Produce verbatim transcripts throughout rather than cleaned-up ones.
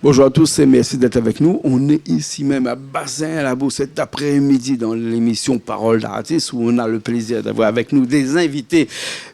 Bonjour à tous et merci d'être avec nous. On est ici même à Bazin Labou cet après-midi dans l'émission Parole d'artiste où on a le plaisir d'avoir avec nous des invités,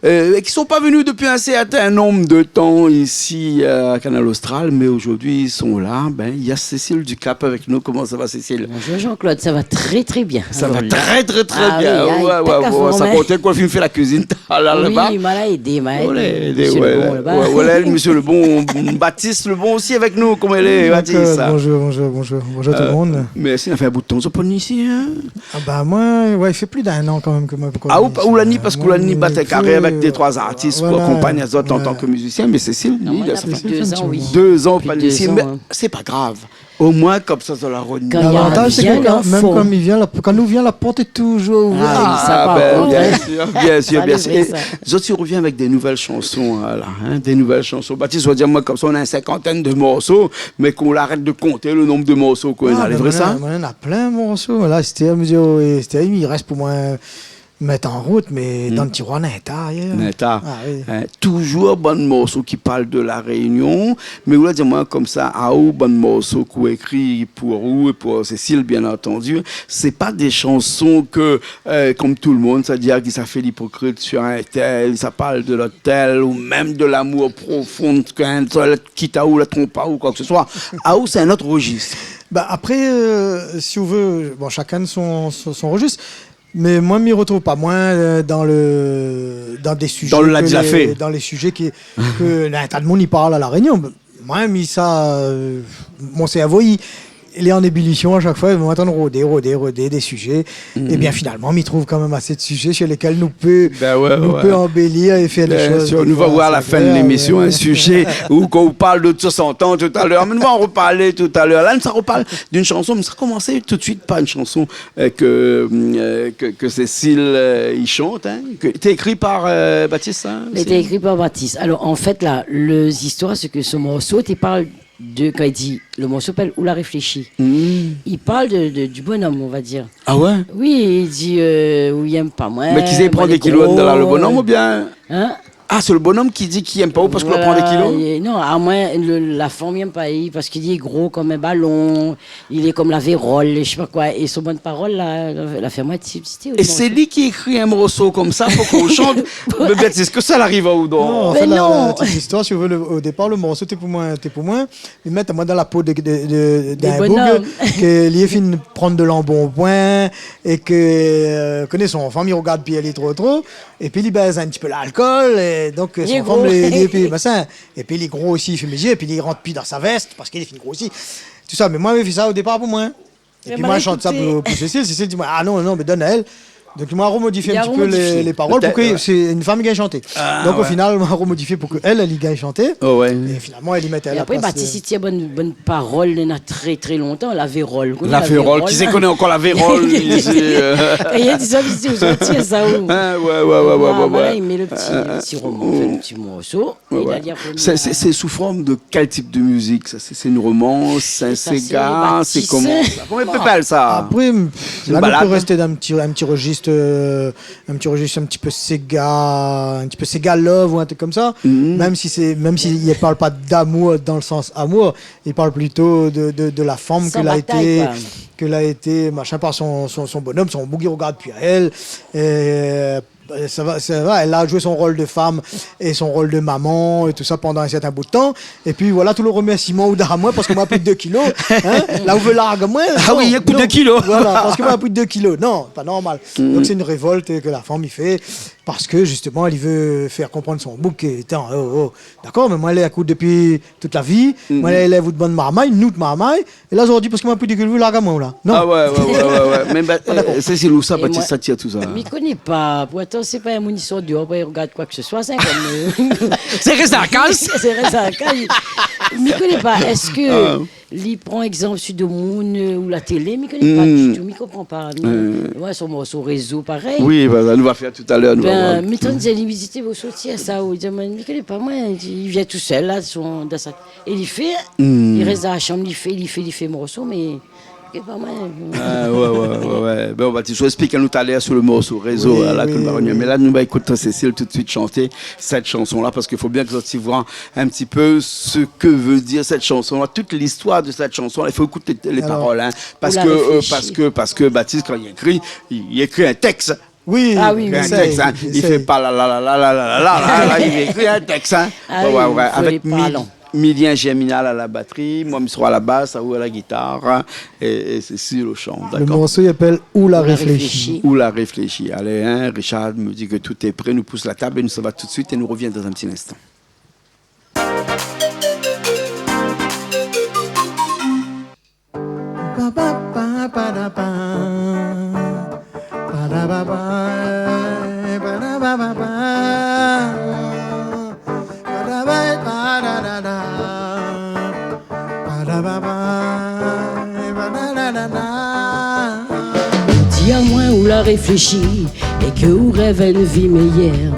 euh, qui sont pas venus depuis un certain nombre de temps ici, euh, à Kanal Austral, mais aujourd'hui ils sont là. Ben, il y a Cécile Ducap avec nous. Comment ça va, Cécile ? Bonjour Jean-Claude, ça va très, très bien. Ça va très, très, très bien. Ah oui, ouais, ouais, ouais, ça compte, hein, kan ou fine fé la kuizine. Ah la, laba. Oui, ma la édé, ma la édé. Monsieur Lebon, laba. Ouais, ouais, Monsieur Lebon, Baptiste Lebon aussi avec nous. Koman i lé, Baptiste ? Bonjour, bonjour, bonjour. Bonjour tout le monde. Mé si, sa fé in bout tan ou la pa ni isi, hein ? Ah bah, moin, ouais, i fé plis d'in an kan mèm ke moin la pa ni isi, hein. Ah, ou la ni, parske ou la ni bat in karé avèk dé troi artis pou akonpagn azot an tan ke mizisien, mé Cécile, li, sa fé plis d'in an, oui. Dé zan ou la pa ni isi, mé sé pa grav. Omoin, konmsa, sa la revni. Kan i vien, kan, mèm kan i vien, kan nou vien, la port lé toujour ouvèr. Ah, sa, par kont, hein. Bien sir, bien sir, bien sir. Sa lé vré, sa. É zot i revien avèk dé nouvèl shanson, la, hein, dé nouvèl shanson. Baptiste va dir amoin konmsa, ou na in sinkantèn de morso, mé kan ou arèt konté le nonb de morso k'ou na, lé vré sa ? Ah ben, moin na, moin na plin morso. La, sété, mi di, oh, sété, i rès pou moin mèt an rout, mé dan le tiroir, néna in ta, ayèr. Néna in ta. Ah oui. Hein, toujour bann morso ki parl de La Rényon, mé ou la di amoin konmsa, aou, bann morso k'ou ékri pou ou é pou Cécile, bien antandu, sé pa dé shanson ke, euh, konm tout le monde, sa di, ah, ki sa fé lipokrit sur in tèl, sa parl de lot tèl, ou mèm de lamour profon, ke in sèl i kit aou, la tronp aou, koi ke se soi. Aou, sé in ot rejis. Bah, apré, euh, si ou vé, bon, shakinn son, son, son rejis. Mé moin, mi retrouv pa moin, euh, dan le, dan dé sijé ke lé, dan lé sijé ke, ke néna in ta de moun i parl a La Rényon. Moin, mi sa, euh, mon sèrvo, li, li lé an ébulision a shak foi, moin, mi antann rodé, rodé, rodé dé sijé. É bien, finalman, mi trouv kan mèm asé de sijé sur lesquels nou pé, nou pé anbélir é fé dé shoz. Bien sir, nou va voir a la fin de lémision in sijé ou kan ou parl de soisant an tout à l'heure. Mé nou va an reparl tout à l'heure. La, nou sa reparl d'in shanson, nou sa komans tout de suit par in shanson euh, ke, euh, ke, ke Cécile, euh, i shant, hein, ke, té ékri par, euh, Baptiste, hein, sé ? Lété ékri par Baptiste. Alor, an fèt, la, le, zistoir, sé ke se morso, té parl de, kan i di, le morso i apèl Ou la réfléshi. I parl de, de, du bonom, on va dir. Ah ouais ? Oui, i di, euh, ou i èm pa moin, moin lé gro. Mé ki sé i pran dé kilo dan la, le bonom oubien ? Hein ? Ah, sé le bonom ki di ki èm pa ou parske ou la pran dé kilo ? Voilà, é non, amoin, le, la fanm i èm pa li parske li lé gro konm in balon, li lé konm la vérol, je sais pas quoi, é son bann parol la, la fé amoin ti, ti, ti. É sé li ki ékri in morso konmsa pou k'ou shant. Mé Baptiste, ke sa la ariv aou donk ? Non, an fèt, la, la ti zistoir, si ou vé, le, o dépar, le morso té pou moin, té pou moin. Li mèt amoin dan la po de, de, de, d'in boug ke li la fine pran de lanbonpoin é ke, euh, koné son fanm, li rogard pi ali tro, tro. Épi li bèz in ti pé lalkol, é donk, euh, son fanm, li, li, épi machin. Épi li grosi, i fé mézir, épi li rant pi dan sa vès, parske li fine grosi. Tousa, mé moin, mi fé sa o dépar pou moin. Épi moin, mi shant sa pou, pou Cécile. Cécile i di amoin, ah non, non, mé donn aèl. Donk, moin la remodifié in ti pé lé, lé parol pou ke sé in fanm i gingn shanté. Donk, o final, moin la remodifié pou ke èl, èl i gingn shanté. Oh ouais. É finalman, èl i mèt a la plas, euh, Baptiste, i tir bann, bann parol, néna trè, trè lontan, la vérol. La vérol. Kisa i koné ankor la vérol isi, euh ? Rien, di sa, di sa, ou sort sa, ou ? Ah, ouais, ouais, ouais. Voilà, i mèt le ti, le ti roman, anfin, le ti morso. Ouais, ouais. Sé, sé, sé sou form de kèl tip de mizik, sa ? Sé, sé in romans, sé in séga, sé koman sa ? Koman i pé apèl sa ? Apré, la, nou pé rès dan in ti, in ti rejis, euh, in ti rejis in ti pé séga, in ti pé séga love ou in truk konmsa. Mèm si sé, mèm si i parl pa d'amour dan le sans amour, i parl plito de, de, de la fanm ke la été, ke la été, machin, par son, son, son bonom, son boug i rogard pi aèl. É, euh, sa va, sa va, èl la joué son rol de fanm é son rol de momon é tousa pandan in sèrtin bout de tan. Épi voilà, tout le remèrsiman ou done amoin parske moin la pri dé kilo, hein ? La ou vé larg amoin. Ah non, oui, i a pou dé kilo. Voilà, parske moin la pri dé kilo. Non, pa normal. Donk, sé in révolt ke la fanm i fé. Parske, zistoman, èl i vé fé konprann son boug ke, atann, oh, oh, dakor, mé moin lé akout dopi tout la vi, moin lé élèv out bann marmay, nout marmay, é la, zordi, parske moin la pri dé kilo, ou larg amoin, ou la. Non. Ah ouais, ouais, ouais, ouais, ouais. Mé, euh, sé, sé ousa, Baptiste, sa i tir tousa ? Mi koné pa. Pourtan, sé pa in moun i sort déor pou rogard koi ke se soi, sa, konm, euh, sé rès a la kaz. Sé rès a la kaz. Mi koné pa. Èske li pran égzanp su de moun, euh, ou la télé, mi koné pa ditou, mi konpran pa. Mi, ouais, son morso rézo, parèy. Oui, voilà, nou va fé talèr, nou va voir. Mé tann, mi ézit, ou sort sa, ou di, mé mi koné pa, moin, li vien tousèl, la, son, dan sa, é li fé, li rès dan la shanm, li fé, li fé, li fé morso, mé Ke pa mal. Ah, ouais, ouais, ouais, ouais. Bon, Batis, ou esplik anou talèr su le morso Rézo, oui, la, ke nou va revnir. Mé la, nou va ékout Cécile tout de suite chanter cette chanson-là, parske fo bien ke zot i voi un petit peu ce que veut dire cette chanson-là, toute l'histoire de cette chanson-là. Il faut écouter les paroles, hein. Alors, parske, euh, parske, parske Batis, kan li ékri, li, li ékri un texte. Oui, ah oui, oui, un texte, hein. Li fé pa la, la, la, li ékri un texte, hein. Ah ouais, oui, ouais, ouais. Avèk Mid-, Milien Germinal à la batterie, moin mi sra à la basse, Raoul à la guitare, hein, et, et Cécile au chant, d'accord. Le morso i apèl Ou la réfléshi. Ou la réfléshi. Allez, hein, Richard me dit que tout est prêt, nou pous la tab é nou sava tout de suite é nou revien dans un petit instant. Ou di amoin ou la réfléshi é ke ou rèv in vi méyèr.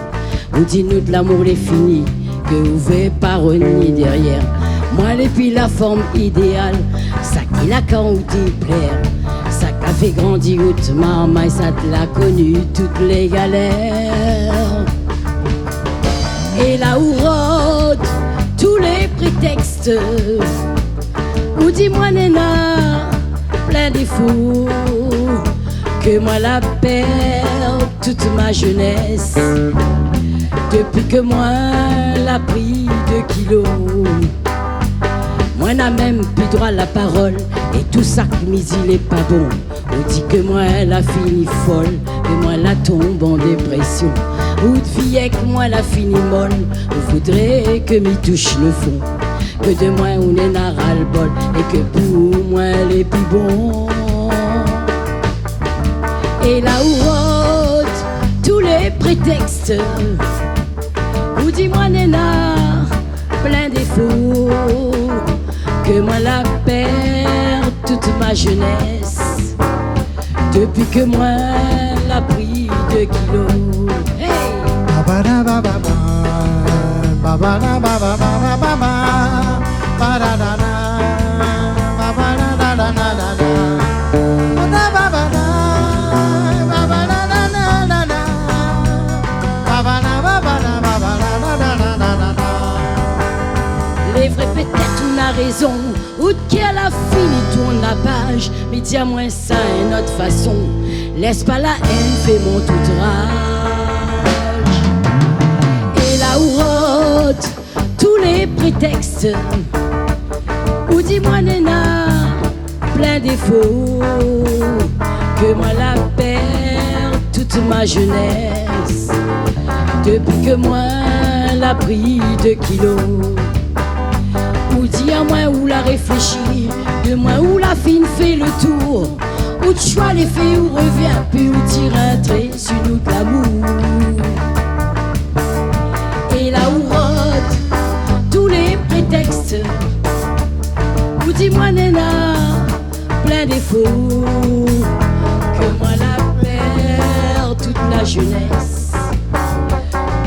Ou di nout lamour lé fini, ke ou vé pa revni dèryèr. Moin lé pi la fanm idéal, sak i la kan ou di plèr. Sak la fé grandi out marmay, sak la koni tout lé galèr. É la ou rod tout lé prétèks. Ou di moin néna plin défo, ke moin la pèrd tout ma jenès. Dopi ke moin la pri dé kilo, moin na mèm pi droi la parol, é tout sak mi di lé pa bon. Ou di ke moin la fini fol, ke moin la tonm an déprésion. Out vi èk moin la fini mol, ou voudré ke mi toush le fon. Ke de moin ou néna ras-le-bol, é ke pou moin lé pi bon. É la ou rod tout lé prétèks. Ou di moin néna plin défo, ke moin la pèrd tout ma jenès. Dopi ke moin la pri dé kilo. Hey! Lé vré, pétèt ou na rézon, out kèr la fini tourn la paj, mé di amoin sa in not fason, lès pa la èn fé mont out raj. É la ou rod tout lé prétèks. Ou di moin néna plin défo, ke moin la pèrd tout ma jenès. Dopi ke moin la pri dé kilo, ou di amoin ou la réfléshi, de moin ou la fine fé le tour. Out shoi lé fé, ou revien pi, ou ti rintré su nout lamour. É la ou rod tout lé prétèks. Ou di moin néna plin défo, ke moin la pèrd tout la jenès.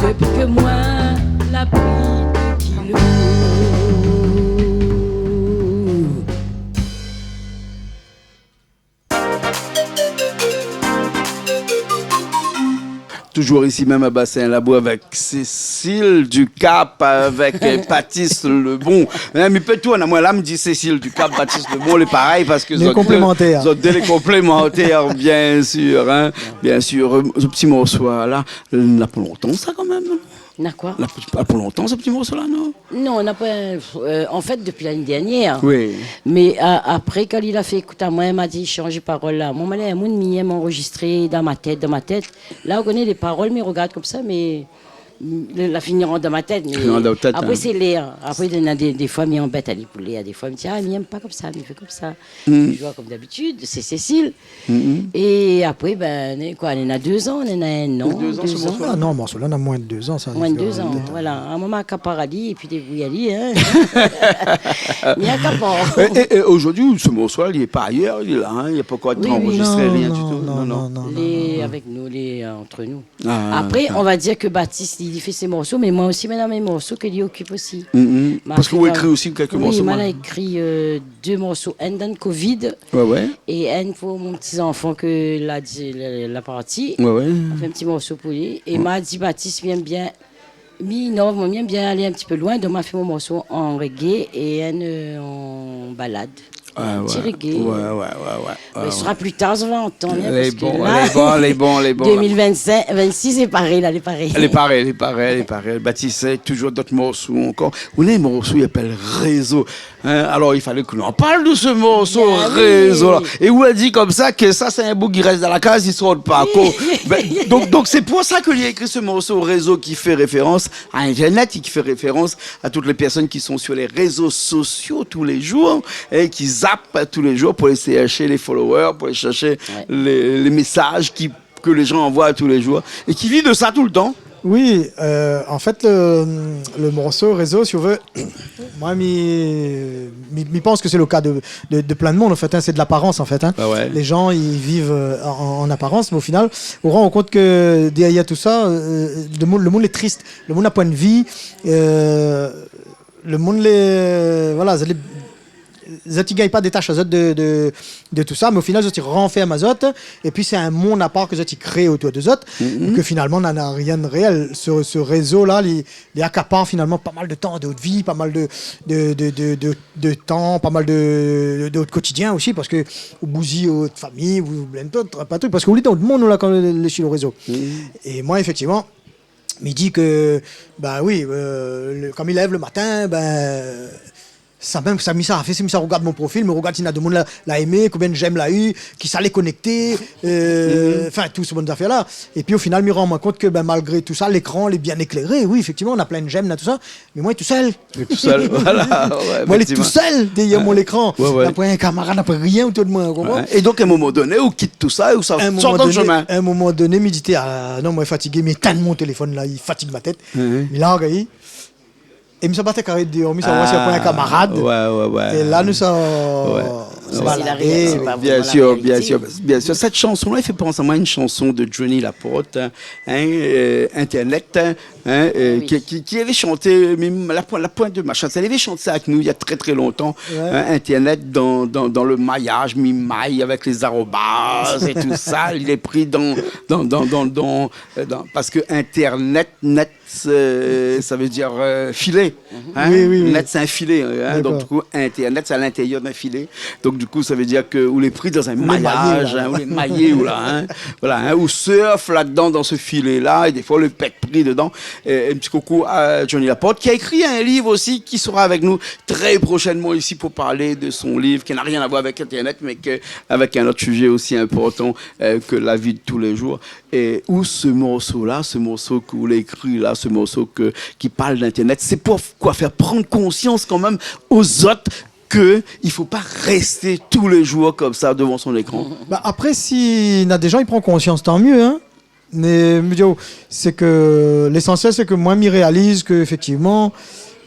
Dopi ke moin la pri dé kilo. Toujours ici même à Bassin Labou avec Cécile Ducap, avec, euh, Patrice Lebon. Hein, mé pétou, amoin la mi di Cécile Ducap, Patrice Lebon, lé parèy, parske zot dé, konplémantèr. Zot dé lé konplémantèr, bien sûr, hein, bien sûr. Euh, se ti morso la, na pa lontan sa kan mèm, non ? Na koi ? Na pa, pa lontan, se ti morso la, non ? Non, na pa, euh, an fèt, dopi lané dèrnièr. Oui. Mé, euh, apré, kan li la fé ékout amoin, ma di, shanj parol la. Moin, ma lé in moun, mi èm anrozistré dan ma tèt, dan ma tèt. La, ou koné lé parol, mi rogard konmsa, mé, mm, la fini rant dan ma tèt, mé... Rant dan out tèt, apré, hein. Sé lèr. Apré, néna dé, défoi, mi anbèt ali pou lèr. Défoi, mi di, ah, mi èm pa konmsa, mi fé konmsa. Mm. Toujours comme d'habitude, c'est Cécile. Mm, mm. É apré, bin, né, koi, néna dé zan, néna in an, dé zan. Dé zan, se morso la. Ah non, morso la na moin de dé zan, sa. Moin de dé zan, voilà. In moman, akapar ali, épi débrouy ali, hein. Mi akapar. É, é, é zordi, se morso la, li lé pa ayèr, li lé la, hein, li la pankor été anrozistré, rien du tout. Oui, oui. Non, non, non, non. Li lé avèk nou, li lé, euh, ant nou. Ah, d'accord. Apré, on va dir ke Batis, li Li fé sé morso, mé moin osi, mi néna mé morso ke li okip osi. Mhm. Ma fé, parske ou ékri osi kèk morso, oui, moin la ékri, euh, dé morso. Inn dan le covid, ouais, ouais, é inn pou mon ti zanfan ke la di, la, la parti. Ouais, ouais. Ma fé in ti morso pou li. É ma di Batis, mi èm bien, mi inov, moin, mi èm bien alé in ti pé loin, donk ma fé mon morso an reggae é inn, euh, an balad. Ah, ti reggae. Ouais, ouais, ouais, ouais. Mé sra pli tar, sa va antann, hein, parske la, lé bon, lé bon, lé bon, lé bon, la. Deux mille vingt-cinq, vingt-six, lé paré, la, lé paré. Lé paré, lé paré, lé paré. Batis, sé toujour dot morso ankor. Ou néna in morso i apèl Rézo. Hein, alor, i falé ke nou anparl de se morso, ah oui, Rézo la. É ou la di konmsa ke sa, sé in boug i rès dan la kaz, i sort pa, koi. Oui. Ben, donk, donk, sé pou sa ke li la ékri se morso Rézo ki fé référans à Internet, qui fait référence à toutes les personnes qui sont sur les réseaux sociaux tous les jours et qui zappent tous les jours pour aller chercher les followers, pour aller chercher, ouais, les, les messages qui, que les gens envoient tous les jours et qui vivent de ça tout le temps. Oui, euh, en fait, le, le morceau Rézo, si on veut, moi, mi, mi, mi pans ke sé le cas de, de, de plein de monde, en fait, hein, c'est de l'apparence, en fait, hein. Ah ouais. Les gens, ils vivent, euh, en, en apparence, mais au final, ou rann kont ke dèrièr tout sa, euh, le moun, le moun lé trist. Le moun na poin de vi, euh, le moun lé, voilà, zot lé, zot i gingn pa détash azot de, de, de tout sa, mé o final, zot i ranfèrm azot, épi sé in mond apar ke zot i kré otour de zot, mhm, ke finalman, na, na rien de réel. Se, se rézo la, li, li akapar finalman pa mal de tan de out vi, pa mal de, de, de, de, de, de tan, pa mal de, de, de out kotidien osi, parske ou bouzi out fami, ou blenn pa, pa trik, parske ou lé dan out mond, ou la, kan lé, lé si le rézo. Mhm. É moin, éfèktivman, mi di ke, ben oui, euh, le, kan mi lèv le matin, ben, sa mèm, sa mi sa fé, sé mi sa rogard mon profil, mi rogard si na demoun la, la émé, konbien de j'aime la u, kisa lé konèkté, euh, mhm, anfin, tout se bann zafèr la. Épi o final, mi rann amoin kont ke, ben, malgré tout sa, lékran lé bien ékléré. Oui, éfèktivman, na plin de j'aime, na tout sa, mé moin lé tousèl. Lé tousèl, voilà, ouais, éfèktivman. Moin lé tousèl dèrièr mon lékran. Ouais, ouais. Na poin kamarad, na poin rien otour de moin, ou konpran ? Ouais. É donk, a in moman doné, ou kit tout sa, é ou sa, sort dan le shemin. A in moman doné, a in moman doné, mi di, ah non, moin lé fatigé, mi étinn mon téléfone la, li fatig mon tèt. Mhm. Mi larg ali. É mi sa bat in karé déor, mi sa oir si na poin in kamarad. Ah, ouais, ouais, ouais. É la, nou sa, ouais, sa va la, sé pa vréman la réalité. Bien sûr, bien sûr, bien sûr. Cette chanson-là, elle fait penser à moi à une chanson de Johnny Laporte, hein, hein, euh, Internet, hein, hein, euh, ah oui, qui, qui, qui avait chanté, mais la pointe, la pointe de ma chaîne, elle avait chanté ça avec nous il y a très, très longtemps, ouais, hein, Internet dans, dans, dans le maillage, mi may avec les arrobases et tout ça, il est pris dans, dans, dans, dans, dans, euh, dans, parce que Internet, net, c'est, ça veut dire, euh, filet. Mhm. Hein ? Oui, oui, oui. Net, c'est un filet, hein. D'accord. Donc, du coup, Internet, c'est à l'intérieur d'un filet. Donc, du coup, ça veut dire ke ou lé pri dan in mayaz, hein, ou lé mayé, ou la, hein. Voilà, hein, ou surf là-dedans, dans ce filet-là, et des fois, ou lé pèt pri dedan. Et un petit coucou à Johnny Laporte, qui a écrit un livre aussi, qui sera avec nous très prochainement ici pour parler de son livre, qui n'a rien à voir avec Internet, mais que, avec un autre sujet aussi important, euh, que la vie de tous les jours. É ou se morso la, se morso ke ou la ékri la, se morso ke, ki parl d'Internet, sé pou koi, fé pran konsians kan mèm ozot ke i fo pa rès tou lé jour konmsa dovan son lékran. Ba, apré, si na dé jan i pran konsians, tan myé, hein. Mé, mi di aou, sé ke lésansièl, sé ke moin, mi réaliz ke, éfèktivman,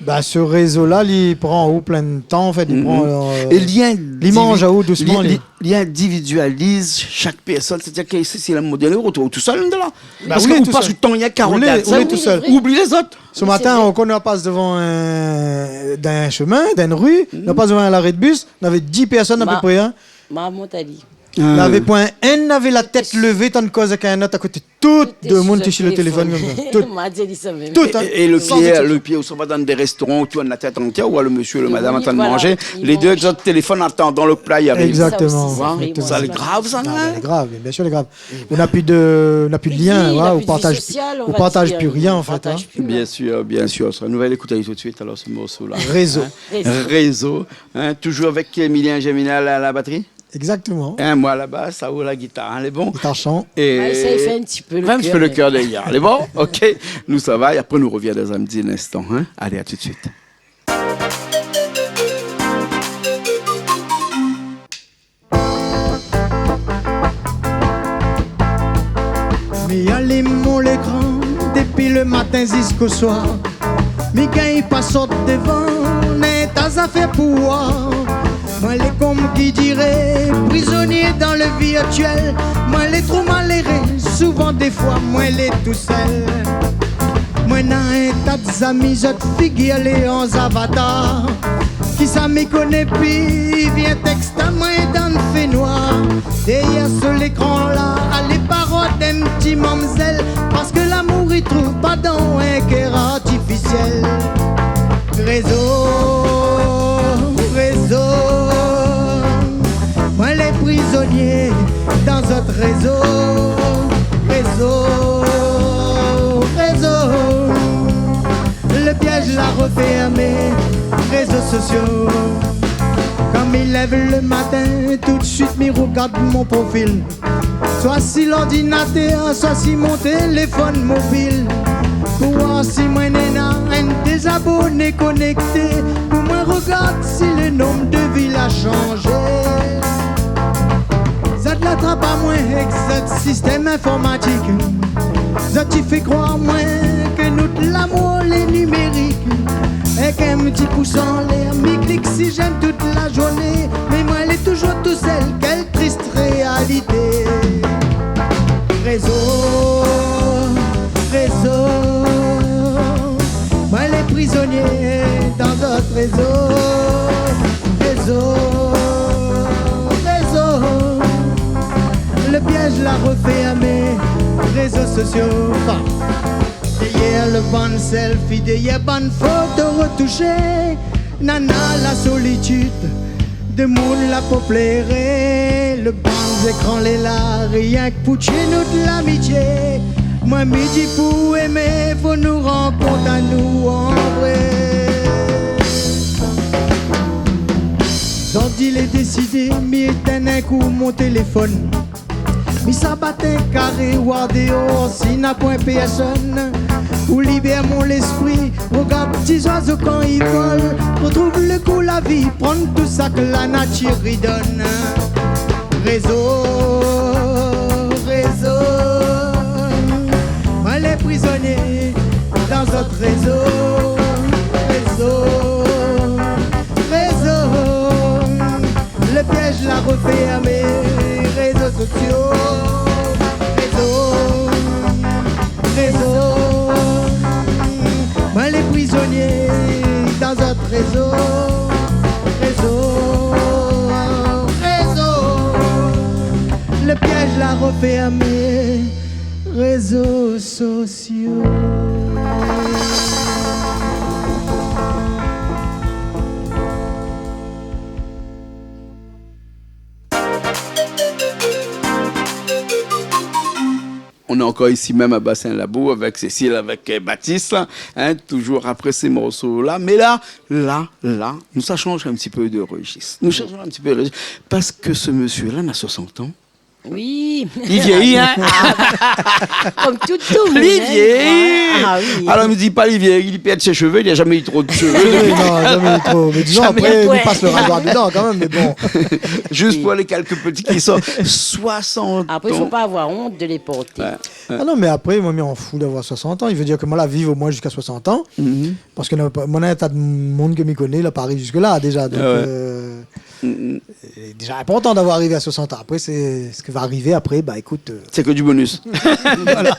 ba, se rézo la, li pran aou plin de tan, an fèt, li pran, euh, li manz aou dousman, li, li, li individualiz shak pèrsone, sétadir ke si, si la modèl, ou rotrouv aou tousèl, la. Ba, ou lé tousèl. Parske ou pas out tan, na karant-kat, ou lé tousèl. Ou oubli lézot. Sé vré. Se matin, kan nou la pas dovan in, dan in shemin, dan in ri, nou la pas dovan in laré de bis, navé dis pèrsone apépré, hein. Ma, ma mont ali. Ah. Navé poin inn navé la tèt lévé, antrinn koz avèk in ot akoté. Tout demoun té si le téléfone konmsa. Tout. Ma di ali sa mèm. Tout, hein. É, é le pir, le pir, ou sava dan dé réstoran, ou tourn la tèt an kèr, ou oir le mésyé, le madam antrinn manzé, lé dé èk zot téléfone an atandan le pla i ariv. Exactement. Sa osi, sé vré, moin, sa lé grav, sa, hein ? Ah, ben, lé grav, bien sûr, lé grav. Ou na pi de, ou na pi de lien, voilà, ou partaz pi rien, an fèt, hein. Bien sûr, bien sûr. Sa, nou va ékout ali tout de suite, alor, se morso la. Rézo. Hein ? Rézo. Hein, toujours avec Emilien Germinal à la batterie ? Exactement. Hein, moin à la basse, aou la guitare, hein, lé bon ? Guitare chant. É... Ouais, sa i fé in ti pé le kèr, mé in ti pé le kèr dèrièr. Lé bon ? Ok, nou sava, é apré nou rovien dan in ti instan, hein. Allez, à tout de suite. Mi alim mon lékran dépi le matin ziska soir. Mi gingn pa sort dovan, néna ta zafèr pou oir. Moin lé, konm ki diré, prizonié dan le virtuèl. Moin lé tro maléré, souvan défoi moin lé tousèl. Moin néna in ta d'zami, zot figir lé an avatar. Kisa mi koné pi, vien tèks amoin dan fénoir. Dèrièr se lékran la, alé parod in ti mamzèl, parske lamour i trouv pa dan in kèr artifisièl. Rézo, rézo, moin lé prizonié dan zot rézo. Rézo, rézo, le pièj la rofèrmé, rézo sosio. Kan mi lèv le matin, tout suit mi rogard mon profil. Soi si lordinatèr, soi si mon téléfone mobil. Pou oir si moin néna in dézaboné konèkté. Pou moin rogard si le nonb de vi la shanjé. Zot la trap amoin èk zot sistèm informatik. Zot i fé kroir moin ke nout lamour lé nimérik. Èk in ti pous anlèr, mi klik si j'aime tout la journé. Mé moin lé toujour tousèl, kèl tris réalité. Rézo, rézo, moin lé prizonié dan zot rézo. Rézo, rézo, le pièj la rofèrmé, rézo sosio. Dèrièr le bann selfie, dèrièr bann foto rotoushé, nana la solitid, demoun la po pléré, le bann zékran lé la, rienk pou tié nout lamitié. Moin mi di pou émé, fo nou rankont anou an vré. Zordi lé désidé, mi étinn in kou mon téléfone. Mi sa bat in karé oir déor si na poin pèrsone. Pou libèr mon léspri, rogard ti zoizo kan i vol. Pou trouv le gou la vi, pran tout sak la natir i donn. Rézo, rézo, moin lé prizonié dan zot rézo. Rézo, rézo, le pièj la rofèrmé, rézo sosio. Rézo, rézo, moin lé prizonié dan zot rézo. Rézo, rézo, le pièj la rofèrmé, rézo sosio. On est encore ici même à Bassin Labou avec Cécile, avec, euh, Baptiste, hein, toujours après ces morceaux-là. Mais là, là, là, nou sa shanj in ti pé de rejis. Nou shanj in ti pé de rejis. Parce que ce monsieur-là na soixante ans. Oui. Li vièyi, hein. Ah, comme tout, tout le monde, hein. Li vièyi. Ah, oui. Alors, mi di pa li vièyi, li pèrd ses cheveux, il a jamais eu trop de cheveux. Non, jamais eu trop. Mais disons, après, il passe le rasoir dedans quand même, mais bon. Juste pour les quelques petits qui sont soixante ans. Après, faut pas avoir honte de les porter. Ouais, ouais. Ah non, mais après, moin, mi m'en fous d'avoir soixante ans. Il veut dire que moin la viv au moins jusqu'à soixante ans. Mhm. Parce que na pa, moin, na in ta de moun ke mi koné, la pa ariv jusque-là, déjà. Donc, euh, c'est déjà important d'avoir arrivé à soixante ans. Après, c'est, ce qui va arriver après, bah, écoute, euh, c'est que du bonus. Voilà.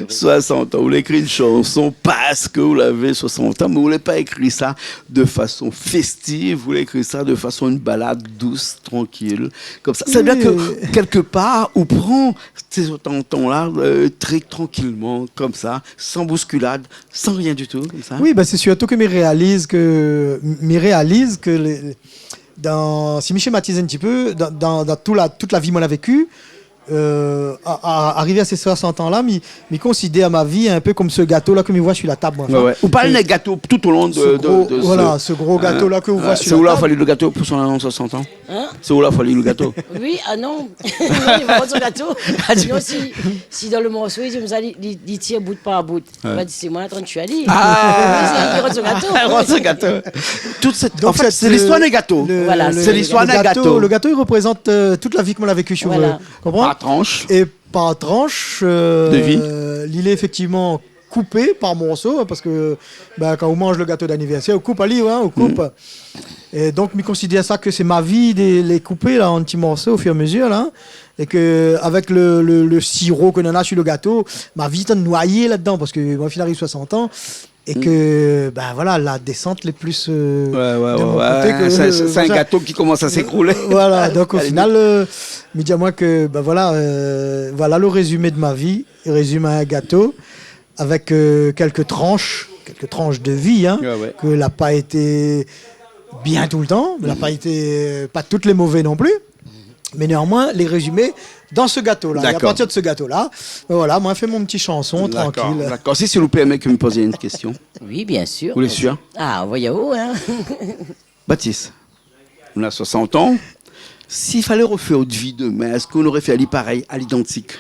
Soixante ans, ou lé ékri in shanson parce que ou lavé soixante ans, mais ou lé pa ékri sa de façon festive, ou lé ékri sa de façon une balade douce, tranquille, comme ça. C'est bien que, quelque part, ou pran ces soixante ans-là, euh, très tranquillement, comme ça, sans bousculade, sans rien du tout, comme ça. Oui, ben, c'est surtout que mi réalise que, mi réalise que les, dans, si mi schématise un petit peu, dans, dans, dans tout la, toute la vie moin la vécu, euh, à, à, arrivé à ces soixante ans-là, mi, mi considère ma vie un peu comme ce gâteau-là que mi voi sur la table, moin. Ouais, ouais. Ou parl de gâteau tout au long de, de, de ce, voilà, ce gros gâteau-là que ou voi sur la table. C'est où là, fallu le gâteau pour son soixante ans ? Hein ? C'est où là, fallu le gâteau ? Oui, ah non. Non, li va pran son gato. Ah, tu... Non, si, si dan le morso, li di konmsa, li, li, li tir bout par bout. Ouais. Li va di, sé moin, atann, tu as dit. Ah. Li, li pran son gato. Pran son gato. Tout cette, en fait, c'est l'histoire des gâteaux. Voilà, c'est l'histoire des gâteaux. Le gato, le gato, li représente, euh, tout la vi ke moin la vécu sur, euh, konpran ? Par tranche. É par tranche, euh, de vie. Li lé éfektivman koupé par morso, hein, parske, ben, kan ou manz le gato d'anivèrsèr, ou koup ali, hein, ou koup. Mm. É donk, mi konsidèr sa ke sé ma vi de, lé koupé la, an ti morso, o fur é a mezur la. É ke avèk le, le, le siro ke nana su le gato, ma vi lé noyé ladan, parske moin, fine ariv soisant an, é ke, ben voilà, la désant lé plis, euh, de mon koté ke le, sé, sé in gato ki komans a sékroulé. Voilà, donk o final, euh, mi di amoin ke, ben voilà, euh, voilà le rézimé de ma vi, i rézim in gato avèk, euh, kèlk transh, kèlk transh de vi, hein, ke la pa été bien toultan, mé la pa été, euh, pa tout lé mové non pli. Mé néanmoin, lé rézimé dan se gato la. É a partir de se gato la, ben voilà, moin la fé mon ti shanson trankil. Dakor. Si, si ou pèrmé ke mi poz in késtion. Oui, bien sûr. Ou lé sir ? Ah, voyou, hein. Batis, ou na soisant an. Si falé refèr out vi domin, èske ou noré fé ali parèy, a lidantik ?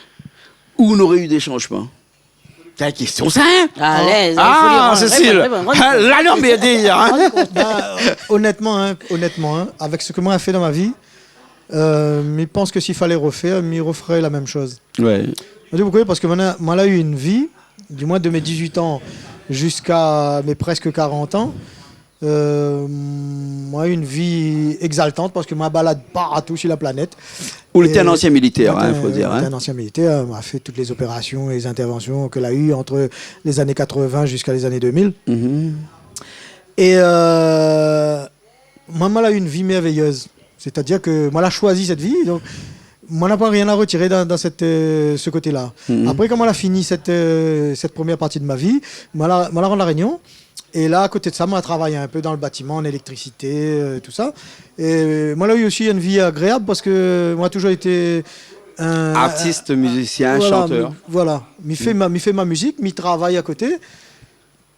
Ou ou noré u dé shanjman ? Sé in késtion sa, hein ? Ah, Cécile. Hein, la, non, mé dé, hein. Ben, euh, honnêtement, hein, honnêtement, hein, avèk sak moin la fé dan ma vi, euh, mi pans ke si falé refèr, mi refré la mèm shoz. Ouais. Ou di poukoué ? Parske moin la, moin la u in vi, di moin de mé dizuit an ziska mé prèsk karant an, euh, moin la u in vi égzaltant parske moin la balad partou su la planèt. Ou lété in ansien militèr, hein, fo dir, hein. Moin lété in ansien militèr, moin la fé tout lé zopérasion é lé zintèrvansion ke la u ant lé zané katrovin ziska lé zané deux mille. Mhm. É, euh, moin, moin la u in vi mèrvéyèz. Sétadir ke moin la shoizi sèt vi, donk moin na pa rien a retiré dan, dan sèt, euh, se koté la. Mhm. Apré, kan moin la fini sèt, euh, sèt promièr parti de ma vi, moin la, moin la rann La Rényon. É la, a koté de sa, moin la travay in pé dan le batiman, an élèktrisité, euh, tousa. É moin la u osi in vi agréab parske moin la touzour été in artis, mizisien, shantèr. Voilà, mi, voilà. Mi fé ma, mi fé ma mizik, mi travay a koté.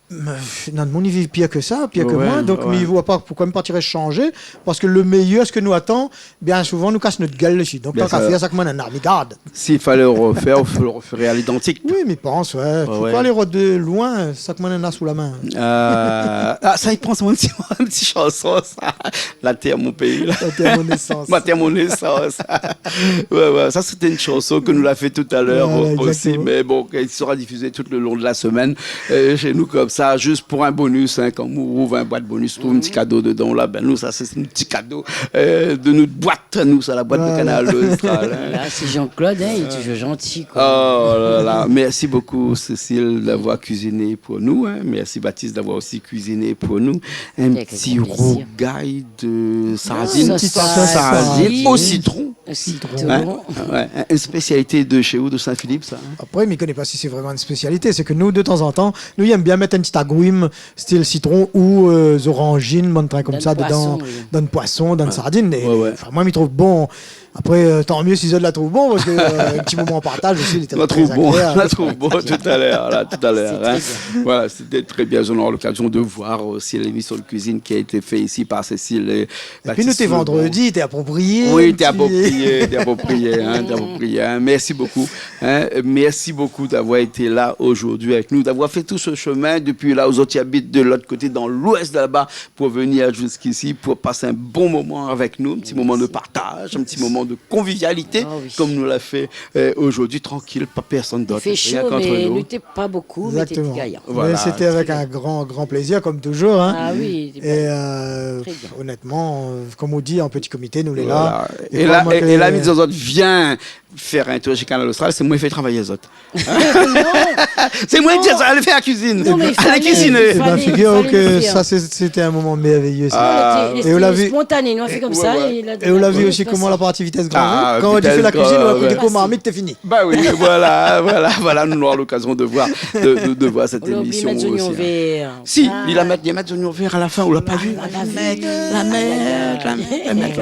Mé, euh, néna demoun i viv pir ke sa, pir ke moin, donk mi voi pa poukoué mi partiré shanjé, parske le méyèr, sak nou atann, bien souvan, nou kas nout guèl dési. Donk, tan ka fèr, sak moin néna, mi gard. Si falé refèr, ou fé, ou reféré a lidantik. Oui, mi pans, ouais. Fo pa alé rod loin, sak moin néna sou la min. Euh, ah, sa i pans amoin in ti, in ti shanson, sa. La tèr, mon péi, la. La tèr, mon nésans. La tèr, mon nésans. Ouais, ouais, sa, sété in shanson ke nou la fé talèr osi, mé bon, i sera difizé tout le long de la semèn, euh, shé nou, konmsa, zis pou in bonus, hein, kan ou ouv in boit bonus, trouv in ti kado dedan, la, ben nou, sa, sé in ti kado, euh, de nout boit, nou, sa, la boit de Kanal Austral, hein. La, sé Jean-Claude, hein, il est toujours gentil, quoi. Oh là là, merci beaucoup, Cécile, d'avoir cuisiné pour nous, hein. Merci, Baptiste, d'avoir aussi cuisiné pour nous. Un petit rougail de sardine. Sardine au citron. Au citron. Hein ? Ouais, une spécialité de chez vous, de Saint-Philippe, ça, hein ? Apré, mi koné pa si sé vréman in spésialité. Sé ke nou, de tan zan tan, nou i èm bien mèt in ti agrim, style citron ou, euh, zoranzine, bann trin konmsa dedan, dan poison, dan sardine. É, anfin, moin, mi trouv bon. Apré, euh, tan myé si zot la trouv bon, parske, euh, in ti moman an partaz osi, lété trè agréab. Nou la trouv bon, nou la trouv bon talèr, la, talèr, hein. Voilà, sété trè bien. Zot nora lokazion de voir osi lémision de kuizine ki la été fé isi par Cécile é Baptiste Lebon. É pi nou, té vandredi, té aproprié. Oui, té aproprié, té aproprié, hein, té aproprié, hein. Merci beaucoup, hein. Merci beaucoup d'avoir été là aujourd'hui avec nous, d'avoir fait tout ce chemin depuis là où zot i abit, de l'autre côté, dans l'ouest là-bas, pour venir jusqu'ici, pour passer un bon moment avec nous, un petit moment de partage, un petit moment de convivialité, comme nou la fé, euh, aujourd'hui, tranquille, pa pèrsone d'ot, rien qu'entre nous. I fé sho, mé nou té pa bokou, mé té gayan. Voilà. Mé sété avèk in gran, gran plézir, konm touzour, hein. Ah oui, trè bien. É, euh, onètman, euh, konm ou di, an ti komité, nou lé la. Voilà. É la, é la, mi di azot, vien fé in tour shé Kanal Austral, sé moin i fé travay azot. Non. Sé moin i di azot, alé fé la kuizine. Non, mé i falé, i falé nou fé. Alé kuiziné. É ben, figir aou ke sa, sé, sété in moman mèrvéyé, sa. Ah. Non, lété, lété spontané, nou la fé konmsa, é la, é ou la vi osi koman la parti vitès gran vit. Ah, vitès gran vit. Kan ou la fé la kuizine, ou la kout kou marmit, té fini. Bah oui, voilà, voilà, voilà, nou nora lokazion de voir, de, de, de voir sèt émision osi, hein. Ou la oubli mèt zonion vèr. Si, li la mèt, li la mèt zonion vèr a la fin, ou la pa vi. Ah, la mèt, la mèt, la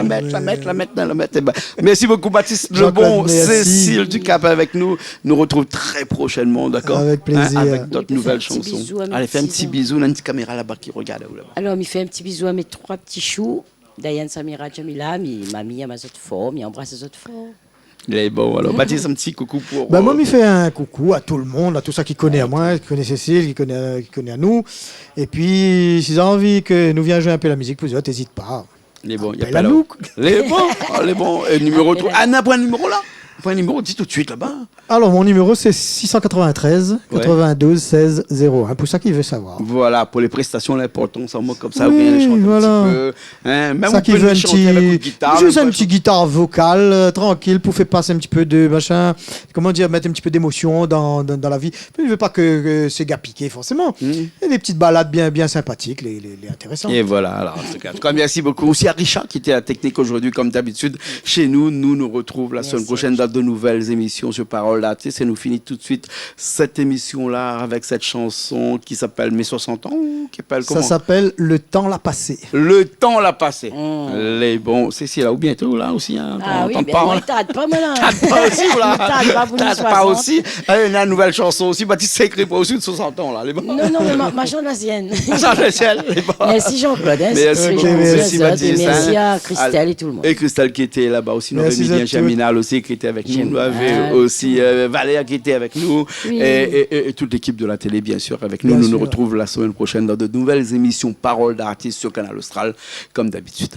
mèt, la mèt, la mèt, la mèt. Mèrsi bokou, Baptiste Lebon, Cécile Ducap avèk nou. Nou retrouv trè proshènman, dakor ? Avèk plézir. Hein, avèk dot nouvèl shanson. Alé, fé in ti bizou, néna in ti kaméra laba ki rogard aou laba. Alor, mi fé in ti bizou a mé troi ti shou, Diane, Samira, Jamila, mi, mami, mi èm azot for, mi anbras azot for. Lé bon, alor, Baptiste, in ti koukou pou... Ben, moin, mi fé in koukou a tout le monde, a tout sak i koné amoin, ki koné Cécile, ki koné, ki koné anou. É pi, si zot la anvi ke nou vien zoué in pé la mizik pou zot, ézit pa. Lé bon, apèl anou. Lé bon, ah, lé bon. É niméro troi. Ah, na poin niméro la ? Pran in niméro, di tout suit laba. Alors, mon numéro, c'est six cent quatre-vingt-treize, quatre-vingt-douze, seize, zéro un, pou sak i vé savoir. Voilà, pou lé préstasion, linportan, sa, moin, konmsa, oui, oubien lé shant in ti pé, hein, mèm ou pé shant avèk in ti gitar, zis in ti gitar vokal, euh, trankil, pou fé pas in ti pé de machin, koman dir, mèt in ti pé d'émosion dan, dan, dan la vi. Mé i vé pa ke, ke séga piké, forséman. Mm. É dé ti balad bien, bien sinpatik, lé, lé, lé intérésan. Et voilà, alors, en tout cas, en tout cas, merci beaucoup aussi à Richard qui était à la technique aujourd'hui, comme d'habitude, chez nous. Nous nous retrouvons la semaine prochaine dans de nouvelles émissions sur Parole d'artiste. Et nous finissons tout de suite cette émission-là avec cette chanson qui s'appelle Mes soixante ans, ou qui s'appelle comment ? Ça s'appelle Le temps l'a passé. Le temps l'a passé. Mm. Lé bon, sé, sé la ou bientôt la aussi, hein. Ah oui, bin, moin, i tard pa, moin, la. Tard pa aussi, voilà. Tard pa pou nou soixante. Allez, on a une nouvelle chanson aussi. Baptiste, sa ékri pa osi de soixante ans, la. Lé bon. Non, non, mé ma, ma shant lansièn. Ma shant lansièn, lé bon. Merci Jean-Claude, hein, merci Baptiste, hein. Merci à Christelle et tout le monde. Et Christelle qui était là-bas aussi, notre ami bien Germinal aussi, qui était avec nous. Nous avions aussi, euh, Valère qui était avec nous. Oui. Et, et, et, et toute l'équipe de la télé, bien sûr, avec nous. Nous nous retrouvons la semaine prochaine dans de nouvelles émissions Parole d'artiste sur Kanal Austral, comme d'habitude.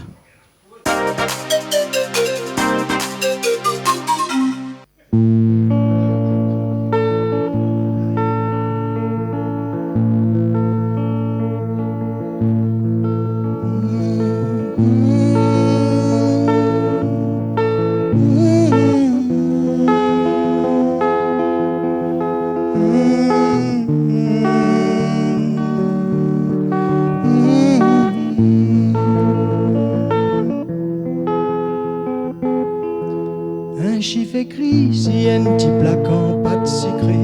In shif ékri si in ti plak an pat sikré.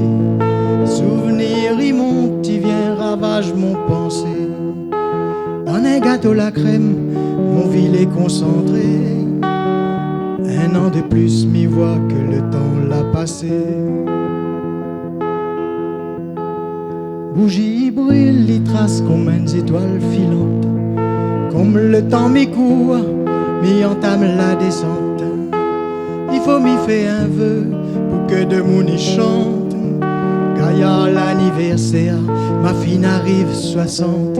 Souvnir i mont, i vien ravaz mon pansé. Dan in gato lakrèm, mon vi lé konsantré. In an de plis, mi voi ke le tan la pasé. Bouzi i bril, i tras konm in zétoil filant. Konm le tan mi kour, mi antam la désant. I fo mi fé in vé pou ke demoun i shant. Gayar lanivèrsèr, ma fine ariv soisant.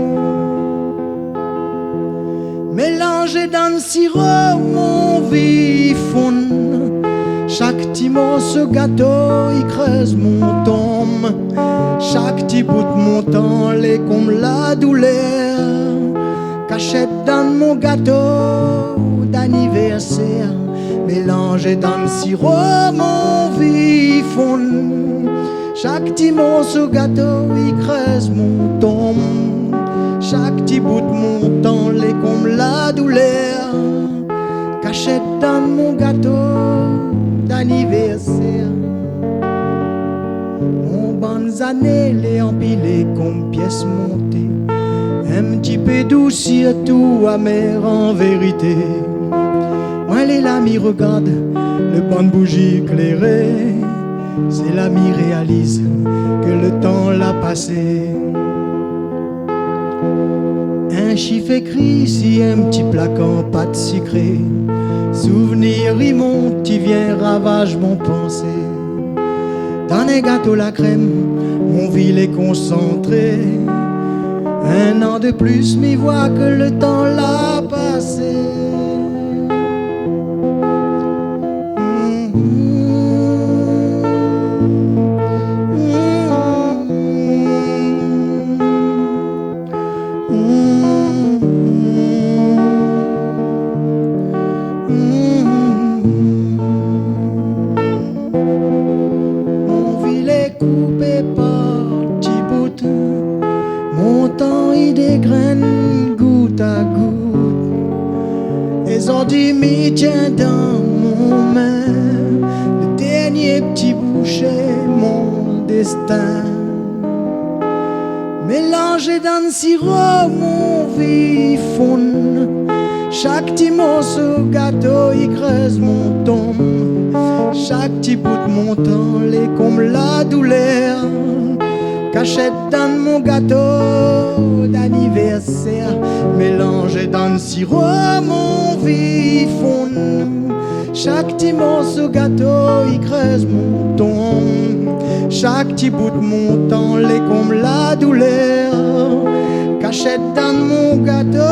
Mélanzé dan siro, mon vi i fonn. Shak ti morso gato i krèz mon tonm. Shak ti bout mon tan lé konm la doulèr. Kashèt dan mon gato d'anivèrsèr, mélanzé dan siro, mon vi i fonn. Shak ti morso gato i krèz mon tonm. Shak ti bout mon tan lé konm la doulèr. Kashèt dan mon gato d'anivèrsèr. Mon bann zané lé anpilé konm piès monté. In ti pé dous, sirtou amèr an vérité. Moin lé la mi rogard le bann bouzi kléré. Sé la mi réaliz ke le tan la pasé. In shif ékri si in ti plak an pat sikré. Souvnir i mont, i vien ravaz mon pansé. Dan in gato lakrèm, mon vi lé konsantré. In an de plis, mi voi ke le tan la pasé. Mon vi lé koupé par ti bout. Mon tan i dégrenn gout a gout. É zordi mi tien dan mon min le dèrnié ti boushé mon déstin. Mélanzé dan siro, mon vi i fonn. Shak ti morso gato i krèz mon tonm. Shak ti bout mon tan lé konm la doulèr. Kashèt dan mon gato d'anivèrsèr, mélanzé dan siro, mon vi i fonn. Shak ti morso gato i krèz mon tonm. Shak ti bout mon tan lé konm la doulèr. Kashèt dan mon gato